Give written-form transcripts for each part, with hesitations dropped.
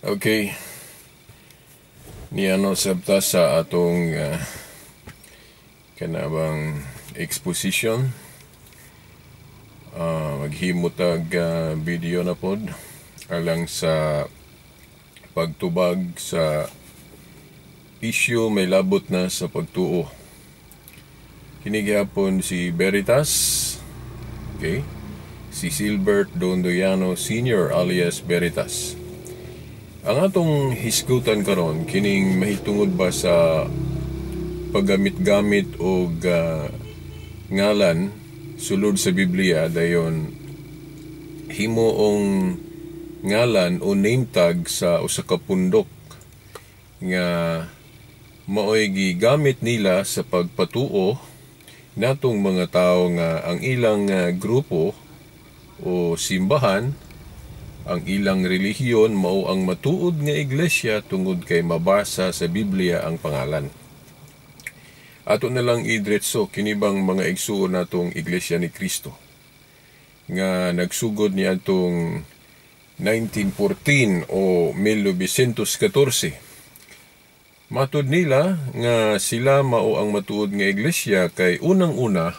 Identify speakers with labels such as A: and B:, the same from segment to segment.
A: Okay. Niano sabta sa atong kanabang exposition. Maghimo tag video na pod alang sa pagtubag sa issue may labot na sa pagtuo. Kini gihapon si Veritas. Okay. Si Silbert Dondoyano Sr. alias Veritas. Ang atong hisgutan karon kining mahitungod ba sa paggamit-gamit og ngalan sulod sa Biblia, dayon himuong ngalan o name tag sa usa ka pundok nga maoy gigamit nila sa pagpatuo natong mga tawo nga ang ilang grupo o simbahan, ang ilang relihiyon, mao ang matuod nga iglesia tungod kay mabasa sa Biblia ang pangalan. Ato na lang idretso kinibang mga igsuon natong Iglesia ni Cristo nga nagsugod ni atong 1914 o 1914. Matud nila nga sila mao ang matuod nga iglesia kay unang-una,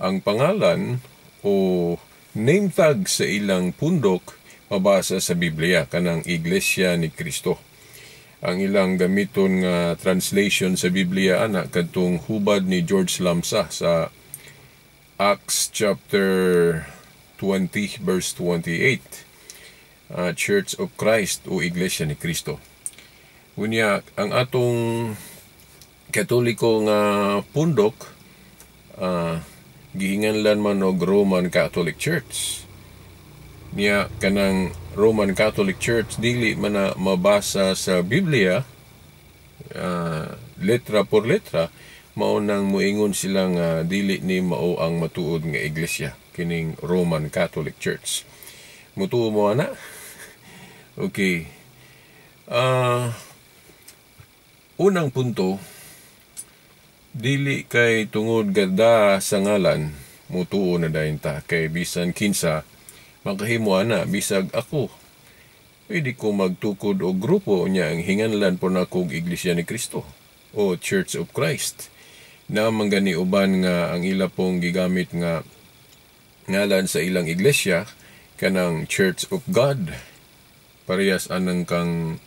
A: ang pangalan o name tag sa ilang pundok mabasa sa Biblia, kanang Iglesia ni Cristo. Ang ilang gamiton nga translation sa Biblia ana kadtong hubad ni George Lamsa sa Acts chapter 20 verse 28. Church of Christ o Iglesia ni Cristo. Unya ang atong Katoliko nga pundok, gihinganlan man og Roman Catholic Church. Niya kanang Roman Catholic Church, dili man na mabasa sa Biblia letra por letra, mao nang moingon sila nga dili ni mao ang matuod nga iglesia kining Roman Catholic Church. Mutuo mo ana? Okay. Unang punto, dili kay tungod ganda sa ngalan mutuo na dayon ta, kay bisan kinsa makahimo ana. Bisag ako, pwede ko magtukod og grupo niya ang hinganlan po nako og Iglesia ni Cristo o Church of Christ. Na man gani uban nga ang ila pong gigamit nga ngalan sa ilang iglesia kanang Church of God, parehas anang kang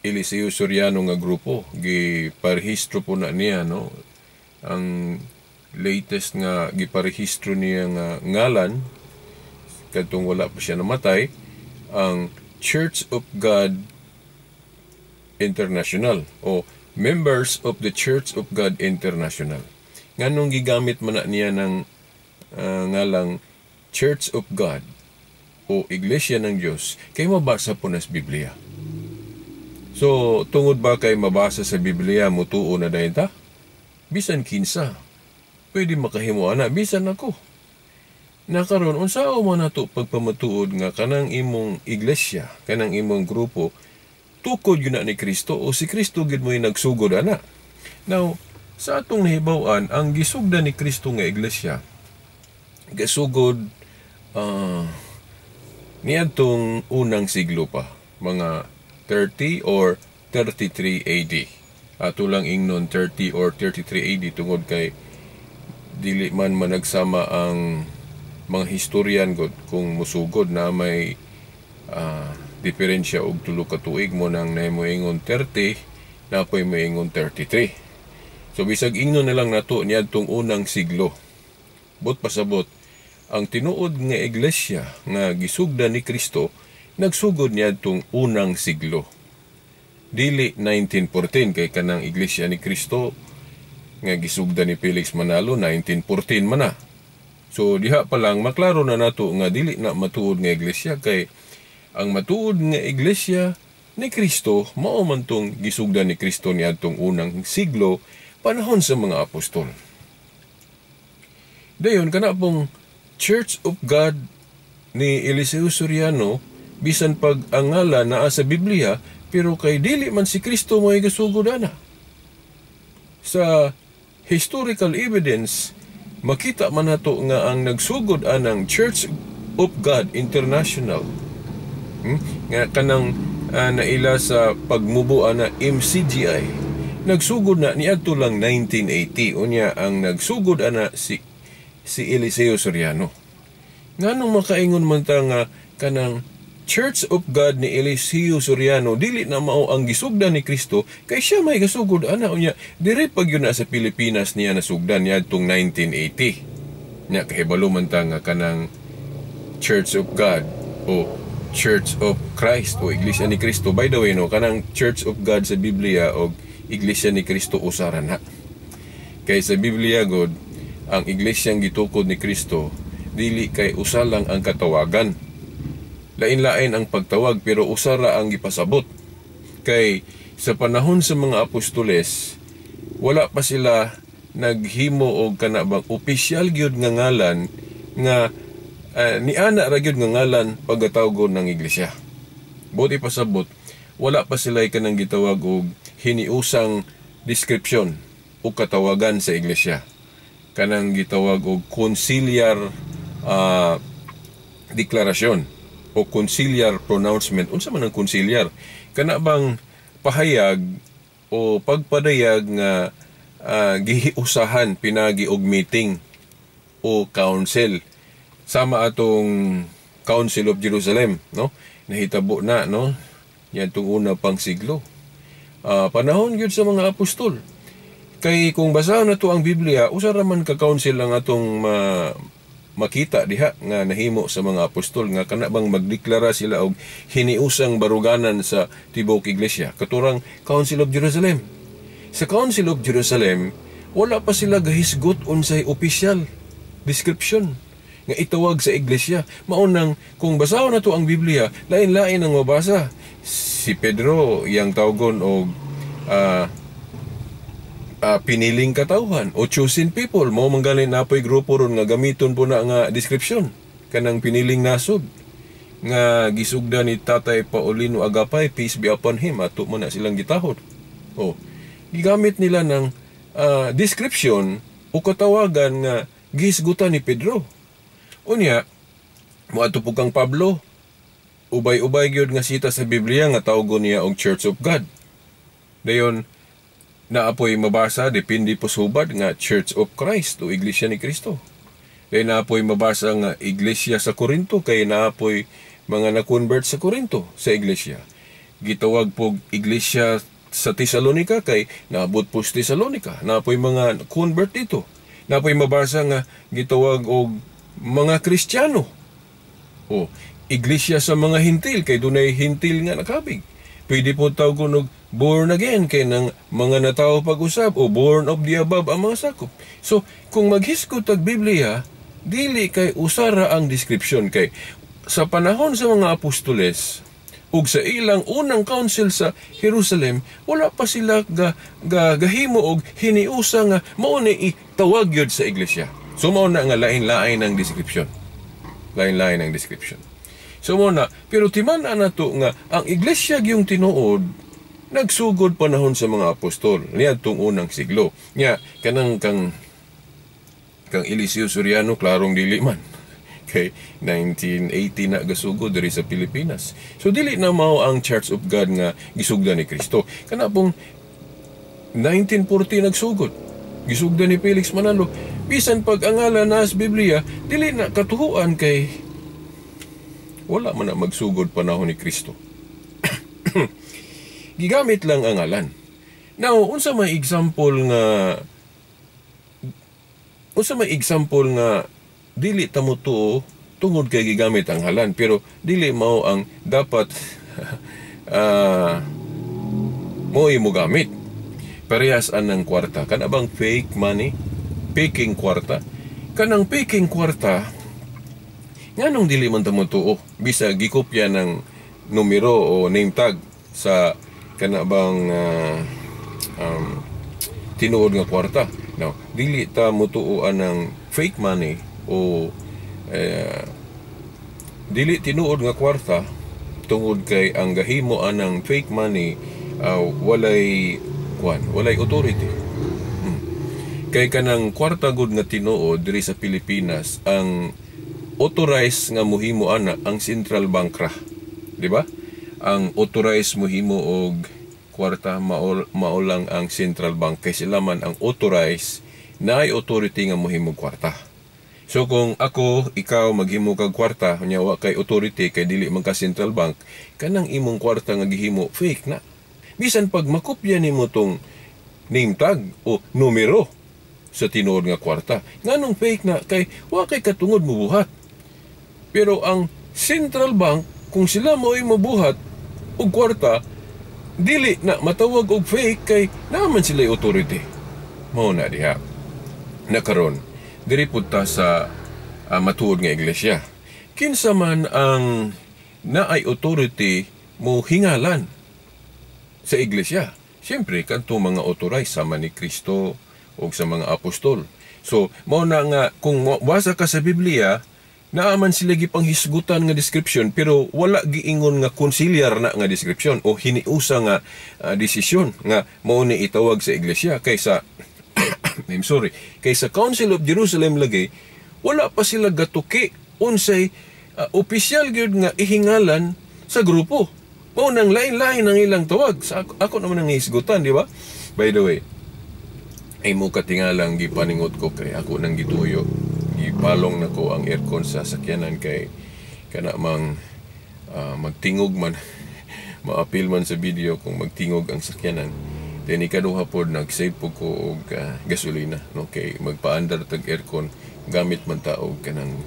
A: Eliseo Soriano nga grupo. Giparehistro po na niya, no? Ang latest nga giparehistro niya nga ngalan kadtong wala pa siya namatay, ang Church of God International o Members of the Church of God International. Nganong gigamit man na niya ng ngalang Church of God o Iglesia ng Diyos? Kay mabasa po na sa Biblia. So, tungod ba kay mabasa sa Biblia, mutuo na dayon ta? Bisan kinsa pwede makahimo ana, bisan ako. Na karon, unsa man nato pagpamatuod nga kanang imong iglesia, kanang imong grupo, tukod yun na ni Kristo o si Kristo gid mo nagsugod ana? Now, sa atong nahibaw-an, ang gisugdan ni Kristo nga iglesia gasugod niadtong unang siglo pa, mga 30 or 33 AD. Ato lang ingnon 30 or 33 AD tungod kay dili man managsama ang mga historian god kung musugod na may diferensya og 3 ka tuig mo nang naimoingon 30, napoy moingon 33. So bisag ingnon na lang nato niadtong unang siglo. But pasabot, ang tinuod nga iglesia nga gisugdan ni Kristo nagsugod niadtong unang siglo, dili 1914, kay kanang Iglesia ni Kristo nga gisugdan ni Felix Manalo 1914 man na. So diha pa lang maklaro na nato nga dili na matuod nga iglesia, kay ang matuod nga iglesia ni Kristo mao man tong gisugdan ni Kristo niadtong unang siglo, panahon sa mga apostol. Dayon kana pong Church of God ni Eliseo Soriano, bisan pag ang ngalan naa sa Biblia, pero kay dili man si Kristo mo gasugod ana. Sa historical evidence, makita man nato nga ang nagsugod anang Church of God International, nga kanang naila sa pagmubo ana MCGI, nagsugod na niadto lang 1980. Unya ang nagsugod ana si si Eliseo Soriano. Nganong makaingon man ta nga kanang Church of God ni Eliseo Soriano dili na mao ang gisugdan ni Kristo, kay siya may gasugod ana, unya dire pag yun na sa Pilipinas niya nasugdan niadtong 1980? Nya kahibalo man ta nga kanang Church of God o Church of Christ o Iglesia ni Cristo. By the way, no, kanang Church of God sa Biblia o Iglesia ni Cristo, usara na. Kay sa Biblia god, ang iglesyang gitukod ni Kristo, dili kay usa lang ang katawagan. Lain-lain ang pagtawag pero usara ang gipasabot. Kay sa panahon sa mga apostoles, wala pa sila naghimo og kana bang opisyal gyud nga ngalan nga niana ra gyud nga ngalan pagkatawgon ng iglesia. Buot ipasabot, wala pa sila kanang gitawag og hiniusang description o katawagan sa iglesia. Kanang gitawag og conciliar deklarasyon o conciliar pronouncement. Unsa man ang conciliar? Kana bang pahayag o pagpadayag nga gihiusahan pinagi og meeting o council, sama atong Council of Jerusalem, no? Nahitabo na, no, niadtong una pang siglo, panahon gyud sa mga apostol. Kay kung basahon nato ang Biblia, usa ra man ka council ang atong makita diha nga nahimo sa mga apostol, nga kana bang magdeklara sila og hiniusang baruganan sa tibuok iglesia, katurang Council of Jerusalem. Sa Council of Jerusalem, wala pa sila gahisgot unsay opisyal description nga itawag sa iglesia. Mao nang kung basahon nato ang Biblia, lain-lain ang mabasa. Si Pedro iyang tawgon og piniling katawhan o chosen people. Mao man gani napoy grupo ron nga gamiton po na nga description, kanang piniling nasod nga gisugda ni Tatay Paulino Agapay, peace be upon him, ato mo na silang gitahod. Oh, gigamit nila ng description o katawagan nga gihisgutan ni Pedro. Unya moadto po kang Pablo, ubay-ubay gyud nga sita sa Biblia nga tawgon niya og Church of God. Dayon naapoy mabasa, depende po sa hubad, nga Church of Christ o Iglesia ni Cristo. Dayon naapoy mabasa nga Iglesia sa Corinto kay naapoy mga na-convert sa Corinto sa iglesia. Gitawag po Iglesia sa Tesalonica kay naabot po sa Tesalonica. Naapoy mga convert dito. Naapoy mabasa nga gitawag og mga Kristiyano. O iglesia sa mga Hintil kay dunay Hintil nga nakabig. Pwede po tawgon og born again kay nang mga natawo pag-usab o born of the above ang mga sakop. So, kung maghisgot og Biblia, dili kay usara ang description, kay sa panahon sa mga apostoles ug sa ilang unang council sa Jerusalem, wala pa sila ga, ga gahimo og hiniusa nga mao ni itawag gyud sa iglesia. So mao na nga lain-lain ang description. Lain-lain ang description. So mao na, pero timan-an nato nga ang iglesia gyung tinuod nagsugod panahon sa mga apostol niadtong unang siglo. Nya kanang kang kang Eliseo Soriano, klarong dili man kay 1980 na gasugod diri sa Pilipinas. So dili na mao ang Church of God nga gisugdan ni Kristo. Kana pong 1940 nagsugod. Gisugdan ni Felix Manalo. Bisan pag ang ngalan na sa Biblia, dili na katuhuan kay wala man na magsugod panahon ni Kristo. Gigamit lang ang ngalan. Now, unsa may example nga dili ta motuo tungod kay gigamit ang ngalan pero dili mao ang dapat mo mo gamit? Parehas anang kwarta, kana bang fake money, peking kwarta? Kanang peking kwarta, nganong dili man ta motuo bisa gikopya ng numero o name tag sa kana bang tinuod nga kwarta? No, dili ta motuo anang fake money o dili tinuod nga kwarta tungod kay ang gahimo anang fake money walay kwan, walay authority. Kay kanang kwarta gud nga tinuod diri sa Pilipinas, ang authorized nga muhimo ana ang central bank ra, di ba? Ang authorized mohimo og kwarta mao lang ang central bank kay sila man ang authorized na ay authority nga mohimo kwarta. So kung ako, ikaw maghimo kag kwarta, unya wa kay authority kay dili man ka central bank, kanang imong kwarta nga gihimo fake na. Bisan pag makopya nimo tong name tag o numero sa tinuod nga kwarta, nganong fake na? Kay wa kay katungod mobuhat. Pero ang central bank, kung sila mo'y mobuhat og kwarta, dili na matawag og fake kay naa man sila authority. Mao na diha. Nakaron, diri pud ta sa matuod nga iglesia. Kinsa man ang naay authority mo hingalan sa iglesia? Siyempre, kadto mga authorized sama ni Kristo o sa mga apostol. So, mao na nga kung basa ka sa Biblia, naa man sila gipanghisgutan nga description pero wala giingon nga conciliar na nga description o hiniusa nga desisyon nga mao ni itawag sa iglesia. Kaysa, I'm sorry, kay sa Council of Jerusalem lagi wala pa sila gatuki unsay opisyal gyud nga ihingalan sa grupo. Mao nang lain-lain ang ilang tawag. Sa ako naman ang hisgutan, di ba? By the way, ay mo katingalang gipaningot ko kay ako nang gituyo. Gipalong na ko ang aircon sa sakyanan kay kana mang magtingog man, maapil man sa video kung magtingog ang sakyanan. Then ikaduha pod, nag-save po ko og gasolina, no, kay magpaandar tag aircon, gamit man ta og kanang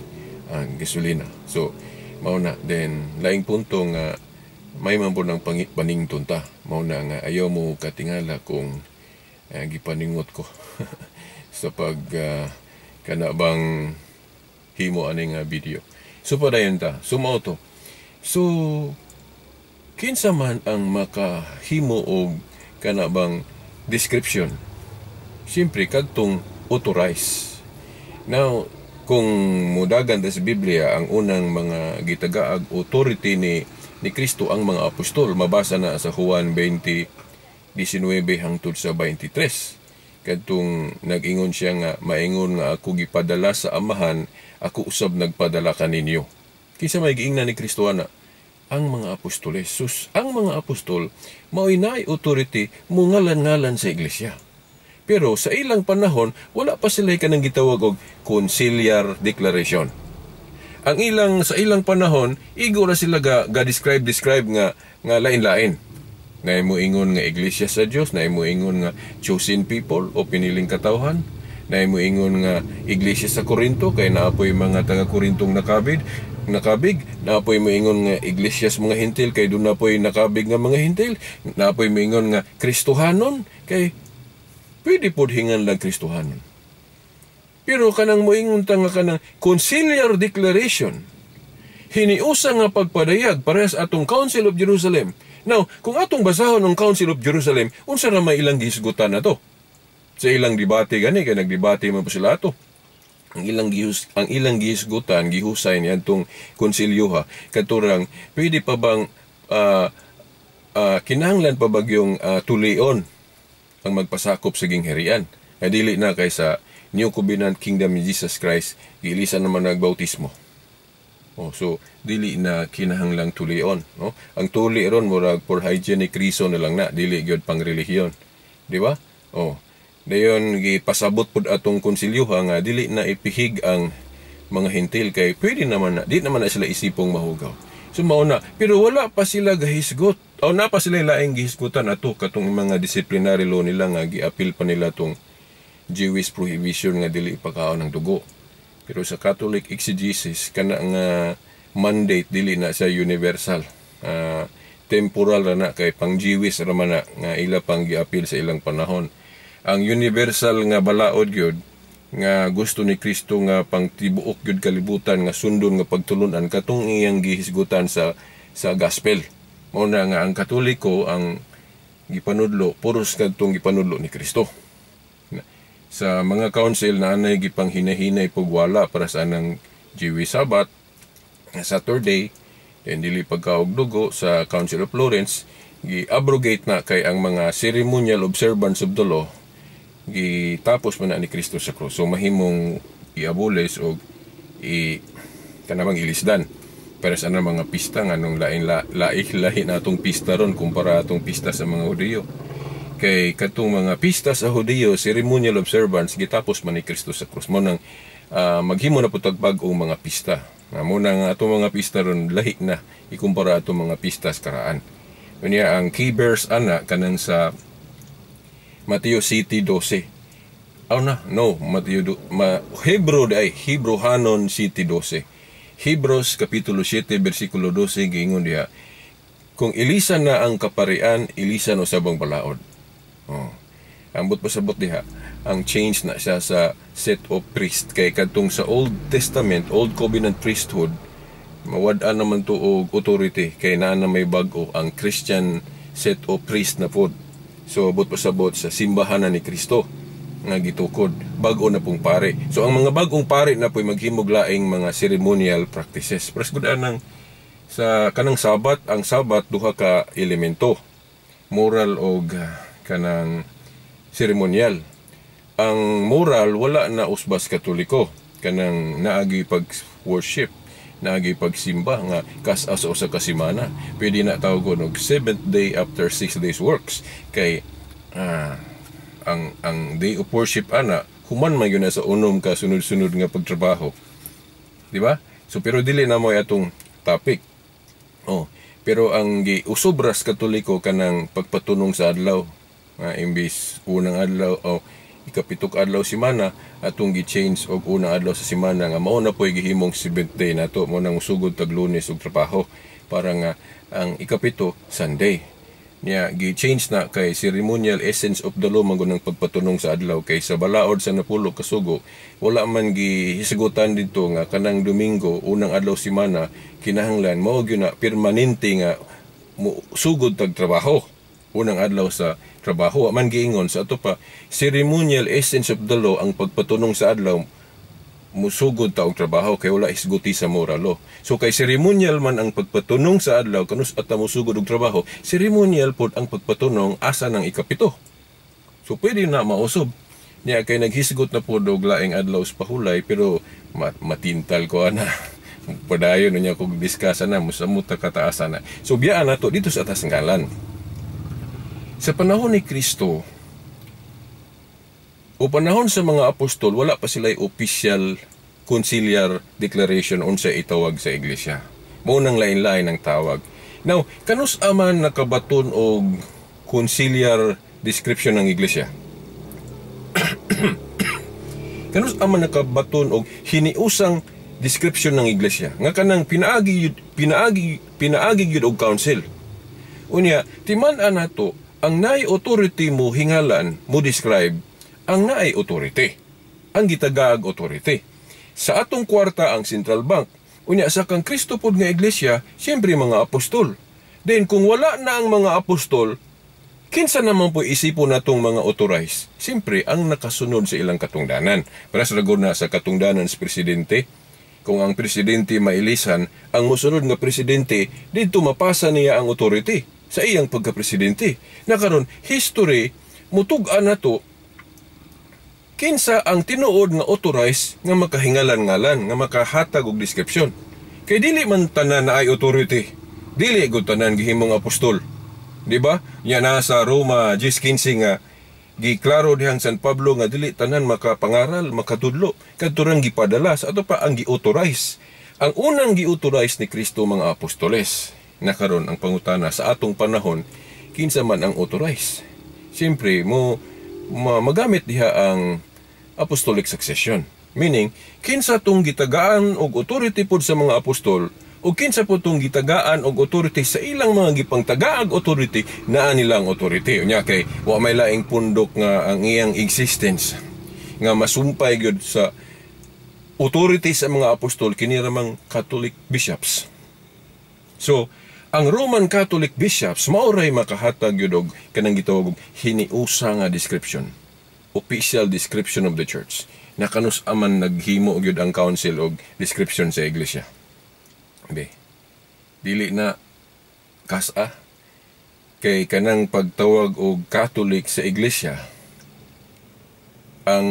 A: gasolina. So mao na. Then laing punto nga may man po ng panington ta. Mao na nga ayaw mo katingala kung gipaningot ko sa pag kana bang himo ani nga video. So padayon ta. So mao to. So kinsa man ang makahimo og kana bang description? Siyempre, kadtong authorized. Now, kung mudagan ta sa Biblia, ang unang mga gitagaag authority ni Kristo ang mga apostol. Mabasa na sa Juan 20:19 hangtod sa 23. Kadtong nag-ingon siya nga maingon nga ako gipadala sa Amahan, ako usab nagpadala kaninyo. Kinsa may giingnan ni Kristo ana? Ang mga apostoles. Sus, ang mga apostol mao'y naay authority mungalan-ngalan sa iglesia. Pero sa ilang panahon, wala pa sila kanang gitawag og conciliar declaration. Ang ilang sa ilang panahon, igo ra sila ga describe describe nga nga lain-lain. Naay mo ingon nga iglesia sa Dios, naay mo ingon nga chosen people o piniling katawhan, naay mo ingon nga iglesia sa Korinto kay naa poy mga taga Korintong nakabig, naa poy moingon nga iglesia sa mga Hentil kay duna poy nakabig nga mga Hentil, naa poy moingon nga Kristohanon kay pwede pod hingan lang Kristohanon. Pero kanang moingon ta nga kanang conciliar declaration, hiniusa nga pagpadayag parehas atong Council of Jerusalem. Now, kung atong basahon ang Council of Jerusalem, unsa ra may ilang gihisgutan na to? Sa ilang debate gani kay nagdebate man po sila ato. Ang ilang gihisgutan, gihusay ni adtong konsilyo ha, katurang pwede pa bang kinahanglan pa ba yung tulion ang magpasakop sa gingharian? Nga dili na kay sa New Covenant Kingdom ni Jesus Christ, giilisan naman nagbautismo. Oh, so dili na kinahanglang tulion, no? Ang tuli ron murag for hygienic reason na lang na, dili gyud pang relihiyon. Di ba? Oh. Dayon gipasabot pud atong konsilyo ha nga dili na ipihig ang mga Hentil kay pwede naman na, di naman na sila isipong mahugaw. So mao na, pero wala pa sila gahisgot. O na pa sila laing gihisgutan ato katong mga disciplinary law nila nga giapil pa nila tong Jewish prohibition nga dili ipakaon ng dugo. Pero sa Catholic exegesis, kana nga mandate dili na sa universal. Temporal ra na kay pang Jewish ra man na nga ila pang giapil sa ilang panahon. Ang universal nga balaod gyud nga gusto ni Kristo nga pang tibuok gyud kalibutan nga sundon nga pagtulunan katong iyang gihisgutan sa gospel. Mao na nga ang Katoliko, ang gipanudlo puros kadtong gipanudlo ni Kristo. Sa mga council na anay gipanghinahinay pug wala para sa anang Jewish Sabbath, Saturday, then dili pagkaog dugo. Sa Council of Florence, gi-abrogate na kay ang mga ceremonial observance of the law gitapos man na ni Kristo sa krus. So mahimong i-abolish o i kanamang ilisdan. Pero sa mga pista nga nung lain la, lahi lahi na atong pista ron kumpara atong pista sa mga Hudiyo. Kay katong mga pista sa Hudiyo, ceremonial observance, gitapos man ni Kristo sa krus. Mo nang maghimo na pud bag-ong mga pista. Nga mo nang atong mga pista ron lahi na ikumpara atong mga pista sa karaan. Unya ang key verse ana kanang sa Mateo 7:12. Oh na, no, Mateo do, ma, Hebrew ay Hebrew hanon 7:12. Hebrews kapitulo 7 bersikulo 12, giingon diha, kung ilisan na ang kaparian, ilisan usab ang balaod. Oh. Ambot pasabot diha, ang change na siya sa set of priest kay kadtong sa Old Testament, Old Covenant priesthood, mawad-an naman to og authority kay naa na may bag-o ang Christian set of priest na pod. So abot pasabot sa simbahan na ni Kristo nga gitukod, bag-o na pong pare. So ang mga bag-ong pare na po'y maghimog laing mga ceremonial practices. Pres gud anang sa kanang Sabat, ang Sabat duha ka elemento, moral og kanang ceremonial. Ang moral wala na usbas Katoliko, kanang naagi pag worship, naagi pagsimba nga kas-as sa usa ka semana. Pwede na tawgon og seventh day after 6 days works kay ang day of worship ana human man yun na sa unom ka sunod-sunod nga pagtrabaho. Di ba? So pero dili na mo atong topic. Oh, pero ang giusob ra sa Katoliko kanang pagpatunong sa adlaw nga imbis unang adlaw o ikapitok adlaw semana, atong gi-change og unang adlaw sa semana nga mao na po'y gihimong seventh day nato. Mo nang sugod tag Lunes og trabaho para nga ang ikapito Sunday. Niya gi-change na kay ceremonial essence of the law man gud ang pagpatunong sa adlaw, kay sa balaod sa napulo ka sugo wala man gihisgutan didto nga kanang Domingo, unang adlaw semana, kinahanglan mao gyud na permanente nga mo sugod tag trabaho unang adlaw sa trabaho. Wa man giingon sa ato pa, ceremonial essence of the law ang pagpatunong sa adlaw, musugod ta og trabaho kay wala hisguti sa moral law. So kay ceremonial man ang pagpatunong sa adlaw kanus ata musugod og trabaho, ceremonial pod ang pagpatunong asa ng ikapito. So pwede na mausob. Niya kay naghisgot na pod og laing adlaw sa pahulay, pero matintal ko ana. Padayon niya kog discuss ana, musamot ta kataasan na. So biyaan nato dito sa atas ngalan. Sa panahon ni Kristo o panahon sa mga apostol, wala pa sila official conciliar declaration unsa itawag sa iglesia. Mao nang lain-lain ang tawag. Now, kanus aman nakabaton og conciliar description ng iglesia? Kanus aman nakabaton og hiniusang description ng iglesia nga kanang pinaagi pinaagi pinaagi gyud og council? Unya, timan-an nato ang naay authority mo hingalan, mo describe ang naay authority. Ang gitagaag authority. Sa atong kwarta, ang central bank. Unya sa kang Kristo pod nga iglesia, siyempre mga apostol. Then kung wala na ang mga apostol, kinsa naman po isipon natong mga authorized? Siyempre, ang nakasunod sa ilang katungdanan. Para sa na sa katungdanan sa presidente, kung ang presidente mailisan, ang musunod nga presidente, dito mapasa niya ang authority sa iyang pagka-presidente. Na karon history, mutug-an na to, kinsa ang tinuod nga authorized nga makahingalan-ngalan, nga makahatag og description. Kay dili man tanan na ay authority. Dili gud tanan gihimong apostol. Di ba? Nya nasa Roma 10:15 nga giklaro dihang San Pablo nga dili tanan makapangaral, makatudlo. Kadto rang gipadala sa ato pa ang gi-authorize. Ang unang gi-authorize ni Kristo, mga apostoles. Na karon ang pangutana, sa atong panahon, kinsa man ang authorize? Siyempre mo magamit diha ang apostolic succession. Meaning, kinsa tong gitagaan og authority pod sa mga apostol o kinsa po tong gitagaan og authority sa ilang mga gipangtagaag authority, naa nilang authority. Unya kay wa may laing pundok nga ang iyang existence nga masumpay gyud sa authority sa mga apostol, kini ramang Catholic bishops. So, ang Roman Catholic bishops mao ray makahatag gyud og kanang gitawag og hiniusa nga description, official description of the church. Na kanus aman naghimo gyud ang council og description sa iglesia? Be, dili na kas-a kay kanang pagtawag og Catholic sa iglesia, ang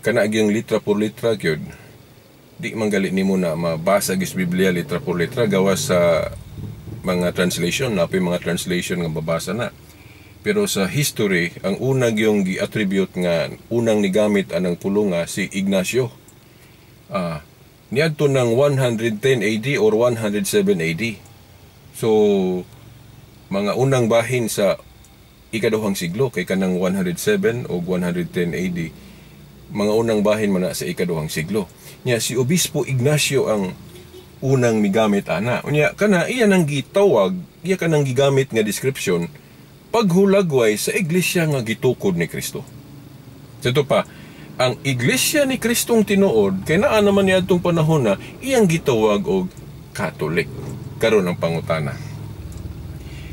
A: kana gyung litra por litra gyud. Di man gali nimo na mabasa gis Biblia litra por litra, gawas sa mga translation na mga translation nga mabasa na. Pero sa history, ang unang yung gi-attribute nga unang nigamit anang pulunga si Ignacio. Niadto ng 110 AD or 107 AD. So mga unang bahin sa ikaduhang siglo, kay kanang 107 o 110 AD, mga unang bahin man na sa ikaduhang siglo. Nya si Obispo Ignacio ang unang migamit ana. Unya kana iya nang gitawag, iya kanang gigamit nga description paghulagway sa iglesia nga gitukod ni Kristo. Sa ito pa, ang iglesia ni Kristong tinuod kay naa naman niadtong panahon na iyang gitawag og Catholic. Karon ang pangutana.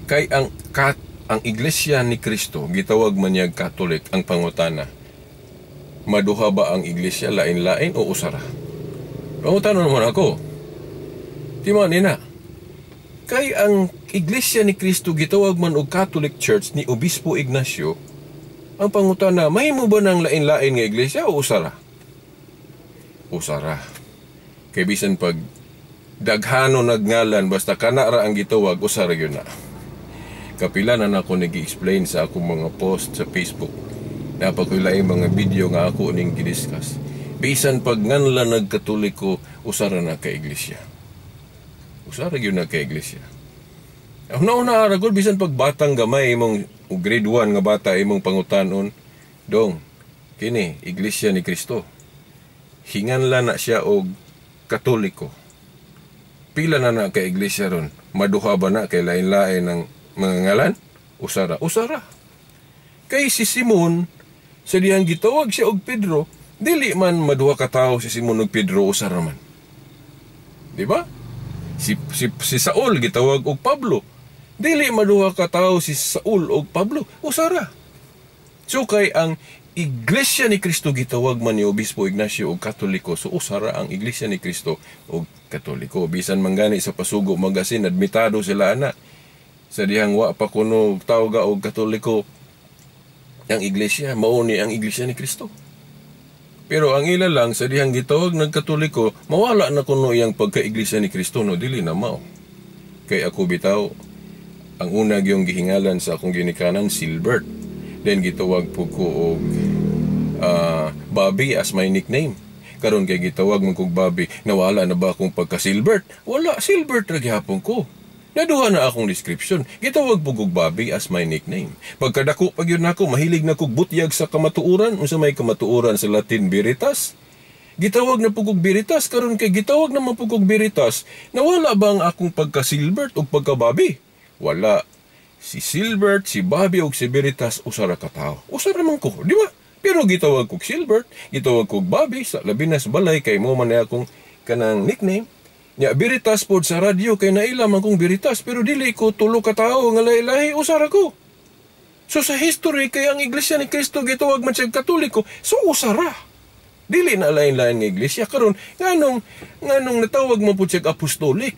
A: Kay ang iglesia ni Kristo gitawag man niya Catholic, ang pangutana, maduha ba ang iglesia, lain-lain o usara? Pangutana naman ako. Di man na. Kay ang iglesia ni Kristo gitawag man og Catholic Church ni Obispo Ignacio, ang pangutana, mahimo ba ng lain-lain nga iglesia o usara? Usara. Kay bisan pag daghano nagngalan, basta kana ra ang gitawag, usara gyud na. Kapila na nako nag-explain sa akong mga post sa Facebook. Napag mga video nga ako ning gidiscuss. Bisan pag nganlan nagkatoliko, usara na ka iglesia. Usara gyud na ka iglesia. Una-una ra gud, bisan pag batang gamay imong grade 1 nga bata imong pangutanon, "Dong, kini iglesia ni Kristo. Hinganlan na siya og Katoliko. Pila na na ka iglesia ron? Maduha ba na kay lain-lain ng mga ngalan? Usara, usara." Kay si Simon, sa dihang gitawag siya og Pedro, dili man maduha ka tawo si Simon og Pedro, usara man. Di ba? Si Saul gitawag og Pablo. Dili maduha ka tawo si Saul og Pablo, usara. So kay ang Iglesia ni Kristo gitawag man ni Obispo Ignacio og Katoliko, so usara ang Iglesia ni Kristo og Katoliko. Bisan man gani sa Pasugo Magazine, admitado sila ana. Sa dihang wa pa kuno tawga og Katoliko ang iglesia, mao ni ang Iglesia ni Kristo. Pero ang ila lang, sa dihang gitawag ng Katoliko, mawala na kuno iyang pagka-Iglesia ni Kristo, no, dili na mao. Kay ako bitaw, ang una gyung gihingalan sa akong ginikanan, Silbert. Then gitawag po ko og Bobby as my nickname. Karon kay gitawag man kog Bobby, nawala na ba akong pagka-Silbert? Wala, Silbert ra gihapon ko. Naduha na akong description. Gitawag po kog Bobby as my nickname. Pagkadako pag yun nako, mahilig na kog butyag sa kamatuoran. Unsa may kamatuoran sa Latin? Veritas. Gitawag na po kog Veritas. Karon kay gitawag naman po kog Veritas, nawala ba ang akong pagka-Silbert o pagka-Bobby? Wala. Si Silbert, si Bobby o si Veritas, usara ka tao. Usara man ko, di ba? Pero gitawag kog Silbert, gitawag kog Bobby, sa labi na sa balay, kay mo man akong kanang nickname. Nya Veritas pod sa radyo kay naila man kong Veritas, pero dili ko tulo ka tawo nga lahi-lahi, usara ko. So sa history, kay ang Iglesia ni Kristo gitawag man siya Katoliko, so usara. Dili na lain-lain nga iglesia karon, nganong natawag man pud siya apostolic?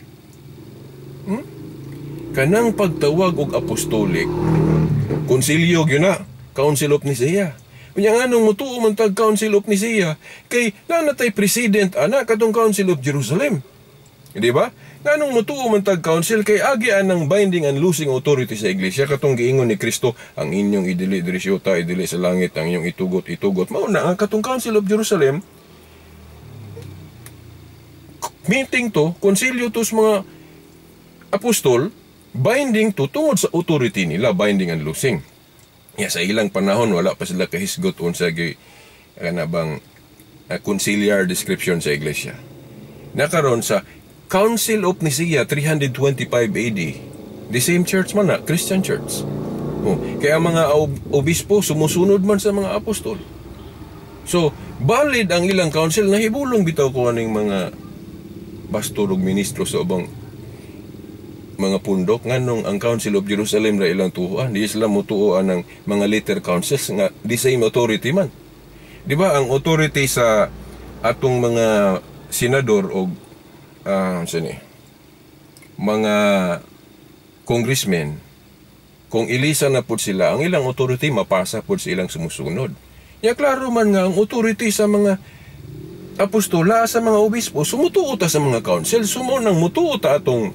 A: Kanang pagtawag og apostolic, konsilyo gyud na, Council of Nicaea. Unya nganong mutuo man tag Council of Nicaea kay naa natay president ana, katong Council of Jerusalem? Di ba? Nganong mutuo man tag council kay agi anang binding and loosing authority sa iglesia, katong giingon ni Kristo, "Ang inyong idili diri sa yuta, idili sa langit, ang inyong itugot, itugot." Mao na ang katong Council of Jerusalem, meeting to, konsilyo to sa mga apostol, binding to tungod sa authority nila, binding and loosing. Ya, sa ilang panahon wala pa sila kahisgot unsa gi kana bang conciliar description sa iglesia. Nakaron sa Council of Nicaea 325 AD, the same church man na, Christian church. Oh, kaya ang mga obispo sumusunod man sa mga apostol. So, valid ang ilang council. Nahibulong bitaw ko aning mga pastor ug ministro sa ubang mga pundok, nganong ang Council of Jerusalem ra ilang tuoan, di sila motuoan ng mga later councils nga the same authority man. Di ba ang authority sa atong mga senador o sini, mga congressmen, kung ilisa na pud sila, ang ilang authority mapasa pud sa ilang sumusunod. Ya, klaro man nga ang authority sa mga Apostola sa mga obispo, sumutuo ta sa mga council. So mao nang mutuo ta atong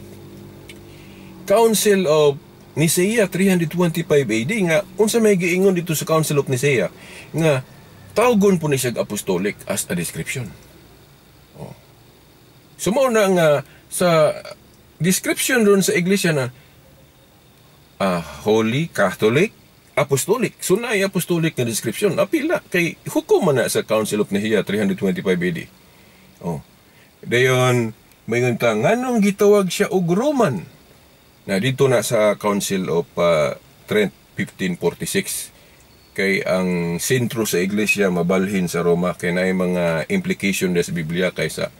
A: Council of Nicaea 325 AD, nga unsa may giingon dito sa Council of Nicaea nga tawgon po ni siya apostolic as a description. Oh. So mao na nga sa description ron sa iglesia na Holy Catholic Apostolic. So na apostolic nga description. Apila kay hukom man na sa Council of Nicaea 325 AD. Oh. Dayon maingon ta, nganong gitawag siya og Roman? Na dito na sa Council of Trent 1546, kay ang sentro sa iglesia mabalhin sa Roma, kay naay mga implication sa Biblia, kay sa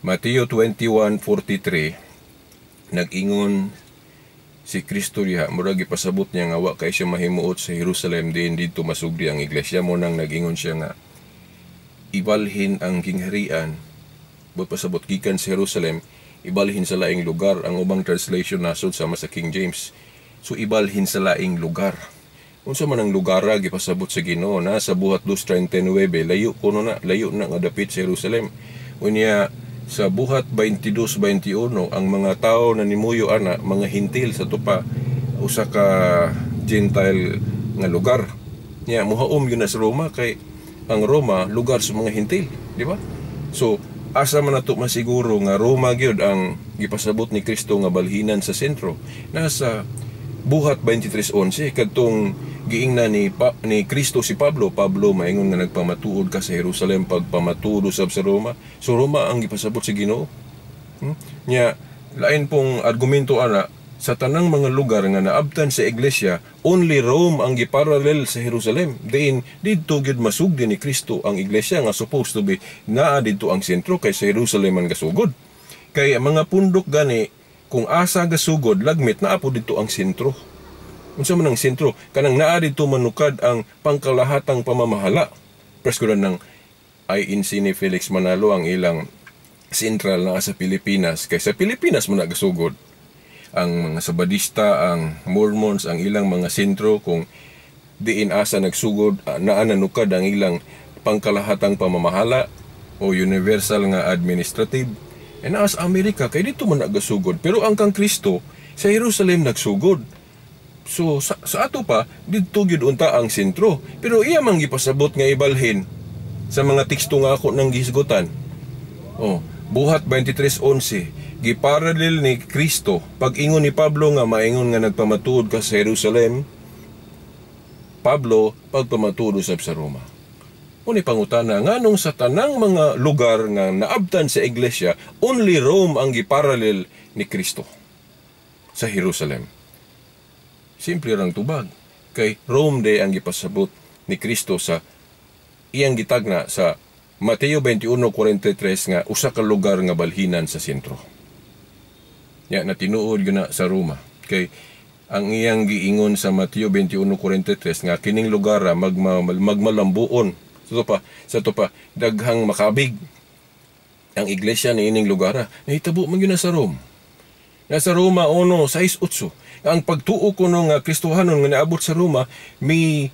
A: Mateo 21:43 nag-ingon si Kristo diha, murag gipasabot niya nga wa kay siya mahimuot sa Jerusalem din didto masugdi ang iglesia. Mao nang nag-ingon siya nga ibalhin ang gingharian, buot pasabot gikan sa Jerusalem ibalhin sa laing lugar. Ang ubang translation nasod sama sa King James, so ibalhin sa laing lugar. Unsa man ang lugara gipasabot sa Ginoo na sa Buhat 2:39? Layo kuno na, layo na nga dapit sa Jerusalem. Unya sa Buhat 22:21, ang mga tao na nimuyo ana mga Hentil, sa tupa usa ka Gentile nga lugar. Nya muhaom yun na sa Roma, kay ang Roma lugar sa mga Hentil, di ba? So asa man nato masiguro nga Roma gyud ang gipasabot ni Kristo nga balhinan sa sentro? Nasa Buhat 23:11, kadtong giingna ni Kristo si Pablo, "Pablo, maingon nga nagpamatuod ka sa Jerusalem, pagpamatuod usab sa Roma." So Roma ang gipasabot sa Ginoo. Nya lain pong argumento ana, sa tanang mga lugar nga naabtan sa iglesia, only Rome ang giparallel sa Jerusalem. Diin didto gyud masugdi ni Kristo ang iglesia nga supposed to be naa didto ang sentro, kay sa Jerusalem man gasugod. Kay ang mga pundok gani, kung asa gasugod, lagmit naa po didto ang sentro. Unsa man ang sentro? Kanang naa didto manukad ang pangkalahatang pamamahala. Presko ng INC ni Felix Manalo, ang ilang central naa sa Pilipinas, kay sa Pilipinas man nagasugod. Ang mga Sabadista, ang Mormons, ang ilang mga sentro, kung diin asa nagsugod, naa nanukad ang ilang pangkalahatang pamamahala o universal nga administrative. E naa sa Amerika, kay dito man nagasugod. Pero ang kang Kristo, sa Jerusalem nagsugod. So sa ato pa, didto gyud unta ang sentro. Pero iya man gipasabot nga ibalhin sa mga teksto nga ako nang gihisgutan. Oh, Buhat 23:11, giparallel ni Kristo pag-ingon ni Pablo nga maingon nga nagpamatuod ka sa Jerusalem, Pablo, pagpamatuod usab sa Roma. Uni pangutana, nganong sa tanang mga lugar nga naabtan sa iglesia, only Rome ang giparallel ni Kristo sa Jerusalem? Simple rang tubag. Kay Rome day ang gipasabot ni Kristo sa iyang gitagna sa Mateo 21:43 nga usa ka lugar nga balhinan sa sentro. Ya na tinuod gyud na sa Roma. Kay ang iyang giingon sa Mateo 21:43 nga kining lugar magmalambuon. Sa to pa daghang makabig ang iglesia ni ining lugar. Nahitabo man gyud na sa Rome. Nasa Roma 1:6-8. Ang pagtuo kuno nga Kristohanon nga naabot sa Roma, mi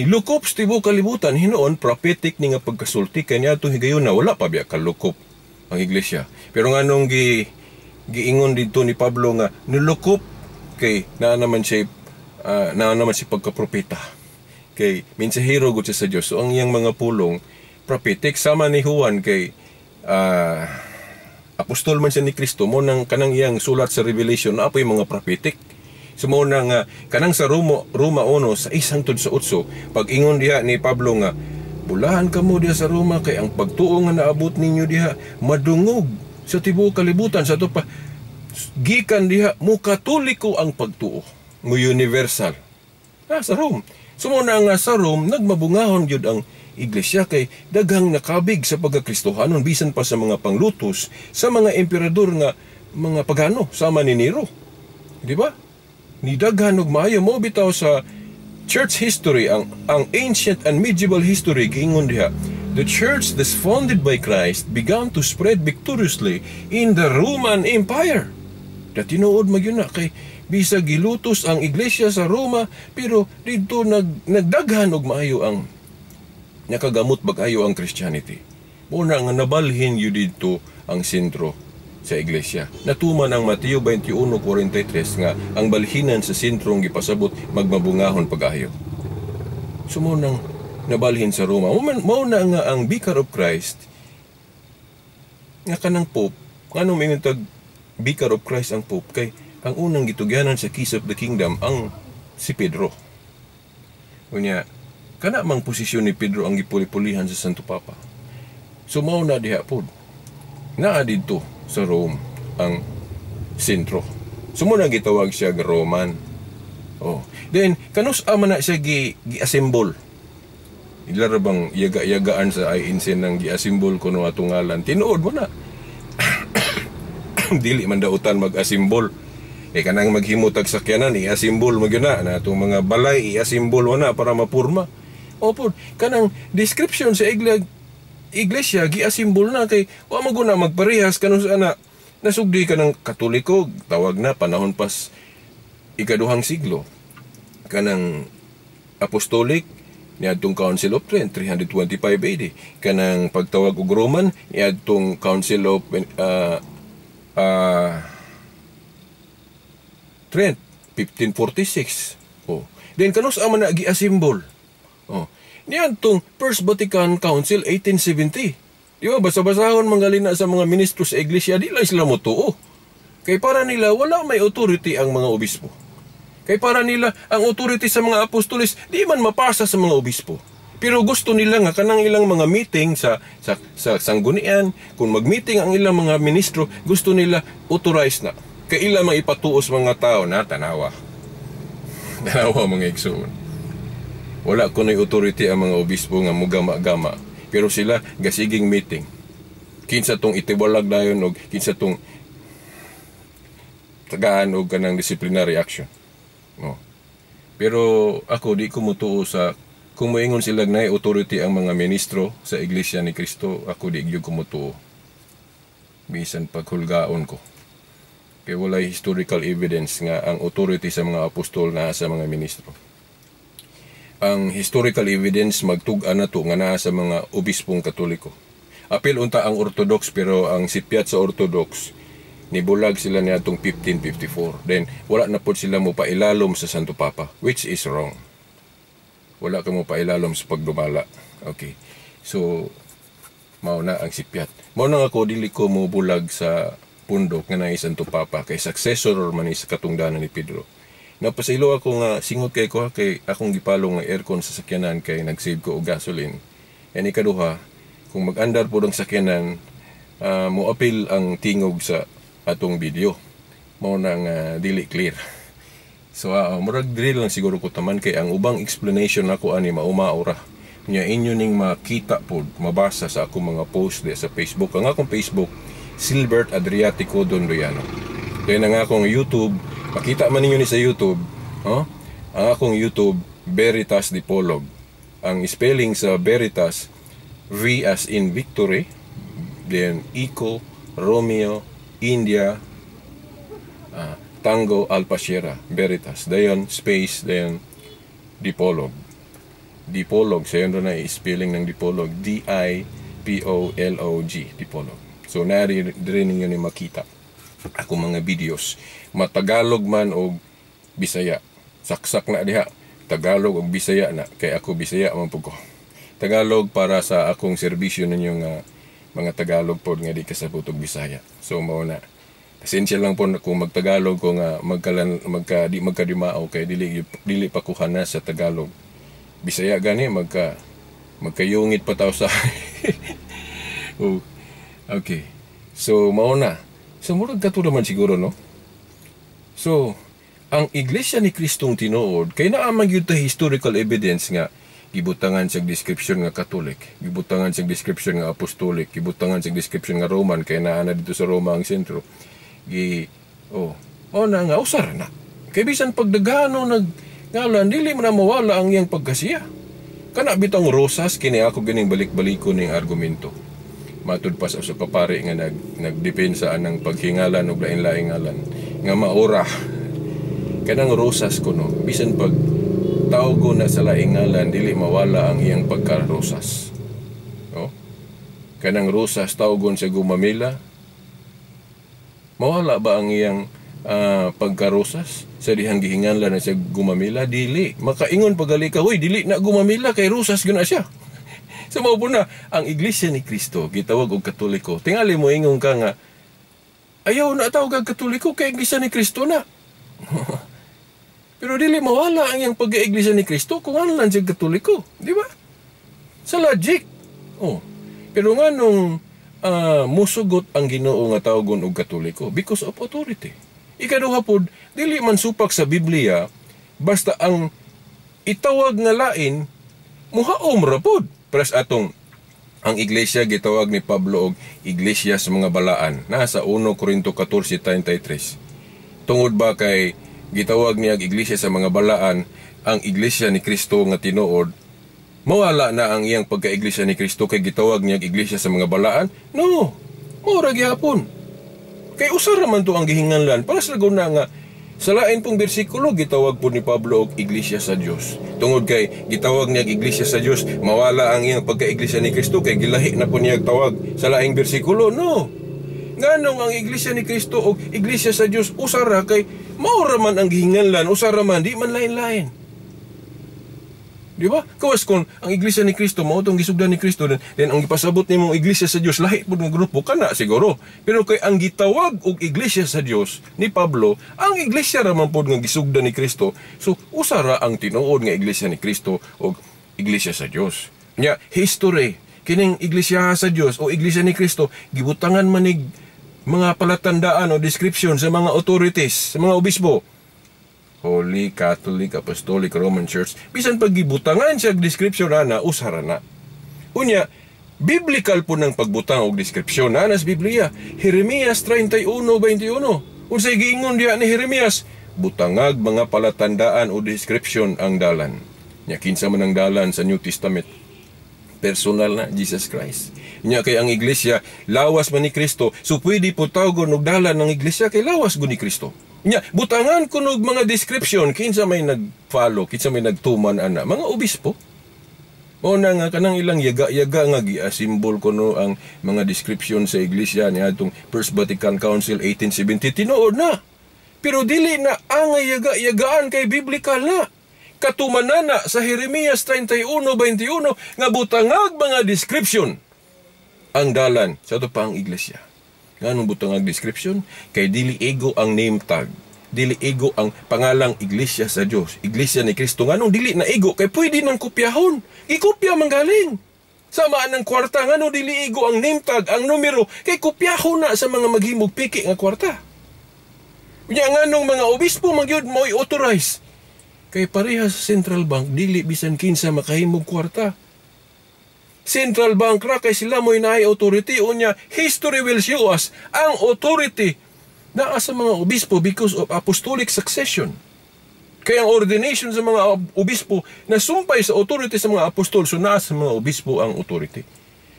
A: lukop sa tibuok kalibutan. Hinuon prophetic ni nga pagkasulti, kay niadtong higayon na wala pa biya kalukop ang iglesia. Pero nganong giingon didto ni Pablo nga nilukop, kay naa naman si pagkapropeta. Kay mensahero gud siya sa Dios. So ang iyang mga pulong prophetic, sama ni Juan, kay apostol man siya ni Kristo, mo nang kanang iyang sulat sa Revelation naa po'y mga prophetic. So mo na nga kanang sa Roma 1 sa 6 hangtod sa 8, pag-ingon diha ni Pablo nga bulahan kamo diha sa Roma kay ang pagtuo nga naabot ninyo diha madungog sa tibuok kalibutan, sa to pa gikan diha mo Katoliko ang pagtuo mo universal. Ah, sa Rome. So mo na nga sa Rome nagmabungahon gyud ang iglesia, kay daghang nakabig sa pagkakristohanon bisan pa sa mga panglutos sa mga emperador nga mga pagano sama ni Nero. Di ba? Ni daghan og maayo mo bitaw sa church history, ang ancient and medieval history, giingon diha, "The church that's founded by Christ began to spread victoriously in the Roman Empire." Da tinuod magyud na, kay bisag gilutos ang iglesia sa Roma, pero didto nagdaghan og maayo ang nakagamot bag-ayo ang Christianity. Muna nga nabalhin yun didto ang sentro sa iglesia. Natuman ang Mateo 21:43 nga ang balhinan sa sentrong gipasabot magmabungahon pag-ayo. So mao nang nabalhin sa Roma. Mao na nga ang Vicar of Christ nga kanang Pope, nganong mingon tag Vicar of Christ ang Pope, kay ang unang gitugyanan sa keys of the kingdom ang si Pedro. Unya, kana mang posisyon ni Pedro ang gipuli-pulihan sa Santo Papa. So mao na diha pod. Naa didto sa Rome ang sentro. So mao na gitawag siya Roman. Oh. Then kanus man na siya gi-assemble. Ila ra bang yaga-yagaan sa INC nang gi-assemble kuno atong ngalan. Tinuod mo na. Dili man dautan mag-assemble. Eh kanang maghimo tag sakyanan i-assemble mo gyud na na atong mga balay i-assemble mo na para mapurma. Opo, kanang description sa iglesia gi-assemble na kay wa man guna magparehas kanus ana nasugdi ka ng Katoliko, tawag na panahon pas ikaduhang siglo, kanang Apostolic niadtong Council of Trent 325 AD, kanang pagtawag og Roman niadtong Council of Trent 1546. Oh, then kanus man na gi-assemble? Oh, niadtong First Vatican Council 1870. Di ba basa-basahon manggalina sa mga ministro sa iglesia, di lang sila motuo. Kay para nila wala may authority ang mga obispo. Kay para nila ang authority sa mga apostoles di man mapasa sa mga obispo. Pero gusto nila nga kanang ilang mga meeting sa sanggunian, kung mag-meeting ang ilang mga ministro, gusto nila authorized na. Kay ila mga ipatuos mga tao na tanawa. Tanawa, mga igsoon. Wala kuno'y authority ang mga obispo nga mugama-gama. Pero sila gasiging meeting. Kinsa tong itiwalag dayon og kinsa tong tagaan og kanang disciplinary action. Oh. Pero ako di ko mutuo sa kung moingon sila na authority ang mga ministro sa Iglesia ni Cristo, ako di gyud ko mutuo. Bisan paghulgaon ko. Kay walay historical evidence nga ang authority sa mga apostol naa sa mga ministro. Ang historical evidence magtug-an nato nga naa sa mga obispong Katoliko. Apil unta ang Orthodox, pero ang sipyat sa Orthodox nibulag sila niadtong 1554. Then wala na pod sila mo pailalom sa Santo Papa, which is wrong. Wala ka mo pailalom sa pagdumala. Okay. So mao na ang sipyat. Mao na nga ako dili ko mo bulag sa pundok nga naay Santo Papa kay successor man ni sa katungdanan ni Pedro. Napasaylo ako nga singot kay ko kay akong gipalong nga aircon sa sakyanan kay nag-save ko og gasoline. And ikaduha, kung mag-andar pod ang sakyanan, moapil ang tingog sa atong video. Mao na nga dili clear. So murag diri lang siguro ko taman kay ang ubang explanation nako ani maumao ra. Nya inyo ning makita pod, mabasa sa akong mga post di sa Facebook. Ang akong Facebook, Silbert Adriatico Dondoyano. Kaya na nga akong YouTube, makita man ninyo ni sa YouTube, oh? Ang akong YouTube, Veritas Dipolog. Ang spelling sa Veritas, V as in Victory, then Echo, Romeo, India, Tango, Alpha Sierra, Veritas. Dayon, space, dayon, Dipolog. Dipolog, sayon na spelling ng Dipolog, Dipolog, Dipolog. So, nari diri ninyo ni makita ako mga videos, matagalog man o Bisaya. Saksak na diha, Tagalog og Bisaya na kay ako Bisaya man pud ko. Tagalog para sa akong serbisyo ninyo nga mga Tagalog pod nga di kasabot og Bisaya. So mao na, pasensya lang po kung magtagalog ko nga magkalan magka di magkadimao kay dili dili pa ko na sa Tagalog. Bisaya gani magkayungit pa tao sa. Oh, okay. So mao na. So murag kato naman siguro, no? So ang Iglesia ni Kristong tinuod kay naa man gyud ta historical evidence nga gibutangan sa description nga Catholic, gibutangan sa description nga Apostolic, gibutangan sa description nga Roman kay naa na dito sa Roma ang sentro. Gi oh, oh na nga usar na. Kay bisan pagdaghano nag ngalan dili man na mawala ang iyang pagkasiya. Kana bitong Rosas kini ako ganing balik-balikon ning argumento. Matud pa sa usa ka pari nga nagdepensa anang paghingalan og lain-laing ngalan nga maura kanang Rosas kuno, bisan pag tawgo na sa laing ngalan dili mawala ang iyang pagka-Rosas. Oh. Kanang rosas tawgon sa gumamela, mawala ba ang iyang pagkarosas sa dihang gihinganlan na siya gumamela? Dili. Makaingon pagali ka, "Huy, dili na gumamela kay rosas guna siya." So mao po na ang Iglesia ni Cristo gitawag og Katoliko. Tingali mo ingon ka nga ayaw na tawag og Katoliko kay Iglesia ni Cristo na. Pero dili mawala ang iyang pag-iglesia ni Cristo kung ano lang siya Katoliko, di ba? Sa logic. Oh. Pero nga nung musugot ang Ginoo nga tawagon og Katoliko because of authority. Ikaduha pod, dili man supak sa Biblia basta ang itawag nga lain muhaom ra pod. Pres atong ang iglesia gitawag ni Pablo og iglesia sa mga balaan. Nasa 1 Korinto 14:33. Tungod ba kay gitawag niya iglesia sa mga balaan ang Iglesia ni Kristo nga tinuod, mawala na ang iyang pagka-iglesia ni Kristo kay gitawag niya iglesia sa mga balaan? No. Mao ra gihapon. Kay usa ra man to ang gihinganlan. Para sa na nga sa lain pong bersikulo gitawag po ni Pablo og iglesia sa Dios. Tungod kay gitawag niya iglesia sa Dios, mawala ang iyang pagka-iglesia ni Kristo kay gilahi na po niya tawag sa laing bersikulo? No. Nganong ang Iglesia ni Kristo og Iglesia sa Dios usa ra kay mao ra man ang gihinganlan, usa ra man, di man lain-lain. Di ba? Kawas kung ang Iglesia ni Kristo mao tong gisugdan ni Kristo, then ang gipasabot nimong Iglesia sa Dios lahi pud nga grupo kana siguro. Pero kay ang gitawag og Iglesia sa Dios ni Pablo, ang iglesia ra man pud nga gisugdan ni Kristo. So usa ra ang tinuod nga Iglesia ni Kristo og Iglesia sa Dios. Nya history kining Iglesia sa Dios o Iglesia ni Kristo gibutangan manig mga palatandaan o description sa mga authorities, sa mga obispo. Holy Catholic Apostolic Roman Church. Bisan pag gibutangan siya description ana, usara na. Unya, biblical po ng pagbutang og description na sa Biblia. Jeremias 31:21. Unsay giingon diha ni Jeremias? Butangag mga palatandaan o description ang dalan. Nya kinsa man ang dalan sa New Testament? Personal na, Jesus Christ. Nya kay ang iglesia lawas man ni Kristo, so pwede po tawgon og dalan ng iglesia kay lawas gud ni Kristo. Nya butangan kuno og mga description, kinsa may nag-follow, kinsa may nagtuman ana, mga obispo. O na nga kanang ilang yaga-yaga nga gi-assemble kuno ang mga description sa iglesia niadtong First Vatican Council 1870, tinuod na. Pero dili na ang yaga-yagaan kay biblical na. Katumanana sa Jeremias 31:21 nga butangag mga description ang dalan sa ato pa ang iglesia. Nganong butangag description? Kay dili ego ang name tag. Dili ego ang pangalang Iglesia sa Dios, Iglesia ni Kristo. Nganong dili na ego? Kay pwede nang kopyahon. Ikopya man galing. Sama ng kwarta, nganong dili ego ang name tag, ang numero, kay kopyahon na sa mga maghimog piki nga kwarta. Unya nganong mga obispo magyud mo'y authorize? Kay pareha sa Central Bank, dili bisan kinsa makahimog kwarta. Central Bank ra kay sila mo'y naay authority. Unya, history will show us ang authority naa sa mga obispo because of apostolic succession. Kaya ang ordination sa mga obispo nasumpay sa authority sa mga apostol, so naa sa mga obispo ang authority.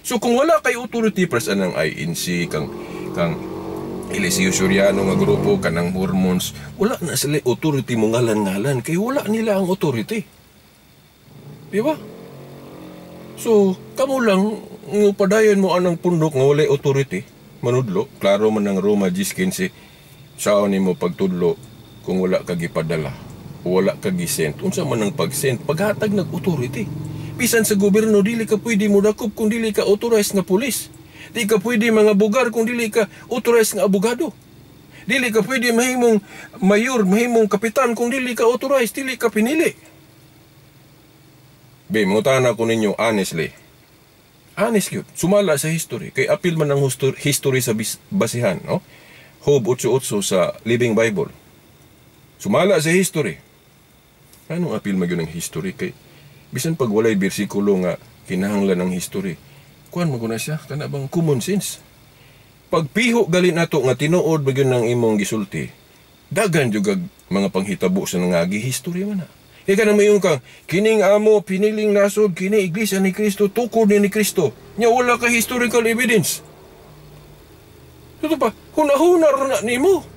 A: So kung wala kay authority, pres anang INC, kang Eliseo Soriano nga grupo, kanang Mormons, wala na sila authority mo ngalan-ngalan kay wala nila ang authority. Di ba? So, kamo lang padayon mo anang pundok nga walay authority, manudlo, klaro man ang Roma 10:15, saon nimo pagtudlo kung wala ka gipadala, wala ka gisent? Unsa man ang pag-send? Paghatag nag authority. Bisan sa gobyerno, dili ka pwede mo dakop kung dili ka authorized nga pulis. Di ka pwede mga bugar kung dili ka authorized nga abogado. Dili ka pwede mahimong mayor, mahimong kapitan kung dili ka authorized, dili ka pinili. Be, mangutana ko ninyo honestly. Honestly, sumala sa history. Kay apil man ang history sa basihan, no? Job 8:8 sa Living Bible. Sumala sa history. Anong apil man yun ang history? Kay bisan pag walay bersikulo nga kinahanglan ng history, kuan mo na siya, kana bang common sense. Pagpiho gali nato nga tinuod ba gyud ng imong gisulti, dagan jud mga panghitabo sa nangagi, history man na. Kaya ka na mayon kang, kining amo, piniling nasod, kini Iglesia ni Kristo, tukod ni Kristo. Nya wala ka historical evidence. Ito pa, huna-huna ra na nimo.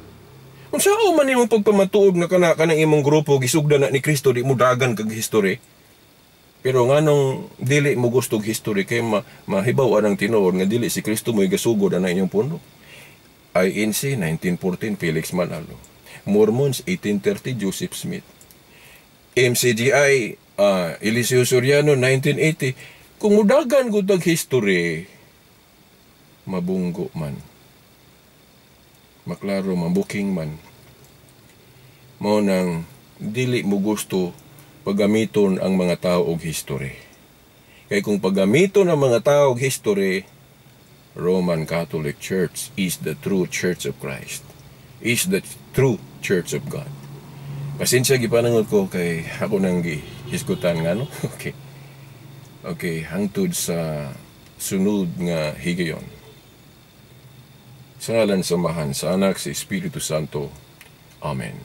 A: Unsa man nimo pagpamatuod nga kana kanang imong grupo gisugdan na ni Kristo, di mo dagan kag history? Pero nganong dili mo gusto og history kay mahibaw ang tinuod nga dili si Kristo mo'y gasugod ana inyong puno. INC 1914, Felix Manalo. Mormons 1830, Joseph Smith. MCGI, Eliseo Soriano 1980. Kung mudagan gud ang history, mabunggo man. Maklaro, mabuking man. Mao nang dili mo gusto paggamiton ang mga tao og history. Kay kung paggamiton ang mga tao og history, Roman Catholic Church is the true Church of Christ. Is the true Church of God. Pasensya, gipanangot ko kay ako nang gihisgutan nga no. Okay. Okay, hangtod sa sunod nga higayon. Sa ngalan sa Amahan, sa Anak, sa Espiritu Santo. Amen.